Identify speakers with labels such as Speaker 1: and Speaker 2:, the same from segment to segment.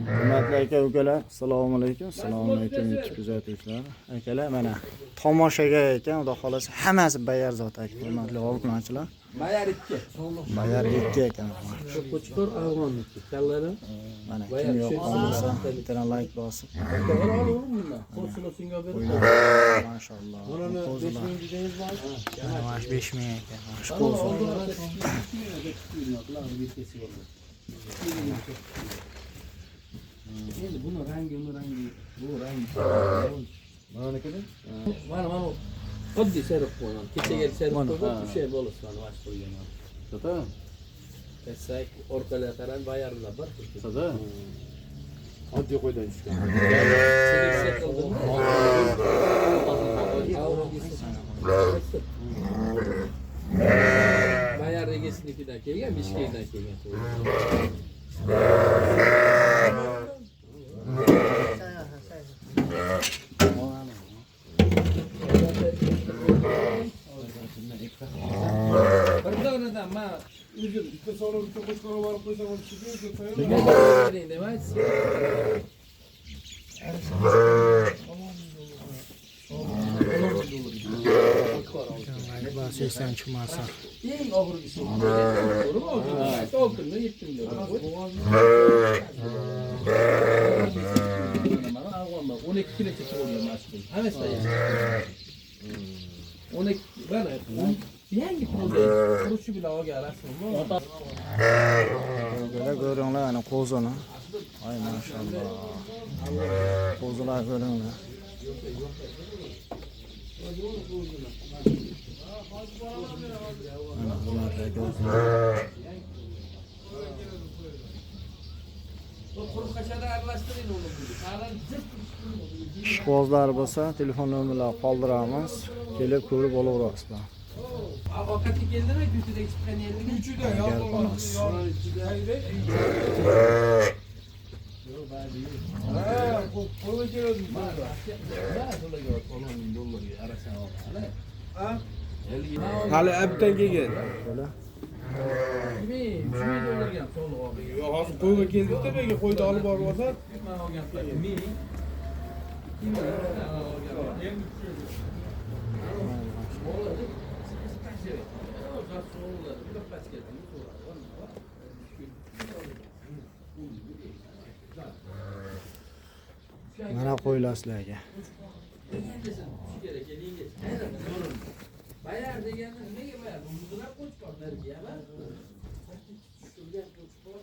Speaker 1: Hurmatli aka ukalar, assalomu alaykum. Assalomu alaykum, YouTube kuzatuvchilar. Akalar, mana tomoshaga ekan, xudo xolasa hammasi bayar zot aka, hurmatli obunachilar.
Speaker 2: Bayar 2.
Speaker 1: Bayar 2 ekan.
Speaker 2: Qo'chqor afg'onniki. Kallari.
Speaker 1: Mana kim yoqqan bo'lsa, bitta like bosib.
Speaker 2: To'g'ri olaverin bundan. Qo'shila senga berib.
Speaker 1: Mashalloh.
Speaker 2: Buni
Speaker 1: Qo'zilar.
Speaker 2: 5000 dedingiz mi?
Speaker 1: Mana mana shu 5000 ekan. Mana shu qo'zi.
Speaker 2: Endi buni rangi, uni rangi, bu rangi.
Speaker 3: Mananikida?
Speaker 2: Mana mana oddiy seriq qo'yman. Kechaga seriq
Speaker 3: Mana,
Speaker 2: qo'yib,
Speaker 3: ha.
Speaker 2: o'sha bo'lsin mana shu qo'ygan.
Speaker 3: Sota?
Speaker 2: Ketsak orqalar qarang, bayarlar bir xil.
Speaker 3: Sota? Oddiy qo'ydan tushgan.
Speaker 2: Seleksiya qildim. Bayar egasinikidan kelgan, Bishkekdan kelgan. Bir donadan man o'zim
Speaker 4: Bitta sora, bitta qo'chqor borib qo'ysam,
Speaker 2: bering demaysiz.
Speaker 1: Like bosib chiqmasin.
Speaker 2: Eng oxirgisi. To'g'rimi? 6 ming, 7 ming. Mana afg'onlar 12 kilocha tug'ilgan mana shu. Hammasi 12 mana yangi qurushi bilan olgan rasmim.
Speaker 1: Ukalar, ko'ringlar mana qo'zini. Ay mashalloh. Qo'zilar ko'ringlar. Mana hurmatli aka ukalar. Ishqibozlar bo'lsa, telefon nomerlarini qoldiramiz. Kelib ko'rib olaverasizlar.
Speaker 2: Ovqatga keldimi? Ko'chadagi chiqqan yerga.
Speaker 4: Uchida
Speaker 1: Agar xolos.
Speaker 4: Ha, qo'yga keladi.
Speaker 2: Mana 10 ming dollarga arasan olgan.
Speaker 4: Ha?
Speaker 3: Hali abdan kelgan.
Speaker 1: Ukalar.
Speaker 2: 2000, 3000 dollarga ham sog'liq olgan.
Speaker 4: Yo'q, hozir qo'yga keldik-da, bu qo'yni olib borib olsa,
Speaker 2: Men olgan 1000, 2000 olgan.
Speaker 1: Mana qo'ylar sizlarga.
Speaker 2: Bayar deganda nega bayar? Bular qo'chqor emas. Tushirgan qo'chqor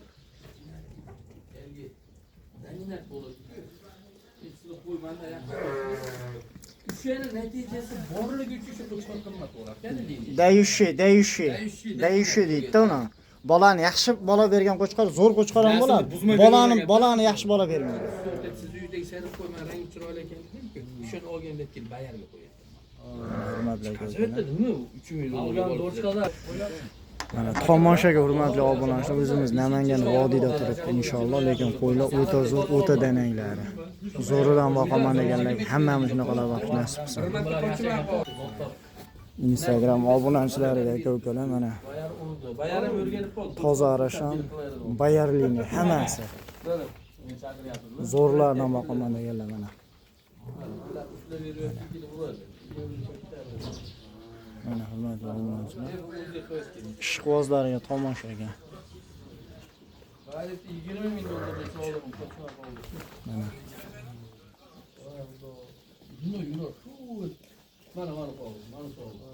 Speaker 2: yangi dominant bo'ladi. Sizlar qo'y manda yaxshi. O'shani natijasi borligi uchun shu qo'chqor qimmat bo'ladi.
Speaker 1: Dayushi, dayushi. Dayushi deydi uni. Bolani yaxshi bola bergan qo'chqor zo'r qo'chqor ham bo'ladi. Bolani yaxshi bola bermaydi.
Speaker 2: Siz uydagi seriq qo'y man rangi chiroyli ekan dedim-ku. O'shani olganda kelib bayarga qo'yapti.
Speaker 1: Hurmatli aka ukalar.
Speaker 2: Qancha nima 3000 dollarga.
Speaker 1: Mana tomoshaga hurmatli obunachilar, o'zimiz Namangan vodiyda turibdi inshaalloh, lekin qo'ylar o'ta zo'r, o'ta dananglari. Zo'ridan boqaman deganlar hammamiz shunaqalar boqish nasib qilsin. Instagram obunachilariga aka ukalar mana
Speaker 2: Bayar urdi. Bayar ham o'rganib qoldi.
Speaker 1: toza arashan, bayarlini hammasi. Zo'rlardan boqaman deganlar mana. Mana hurmatli obunachilar, ishqibozlarga tomoshaga.
Speaker 2: 20 ming dollarga sog'lig'im qochmay qoldi.
Speaker 1: Mana
Speaker 2: Mana mana qoldi, mana sog'lig'im.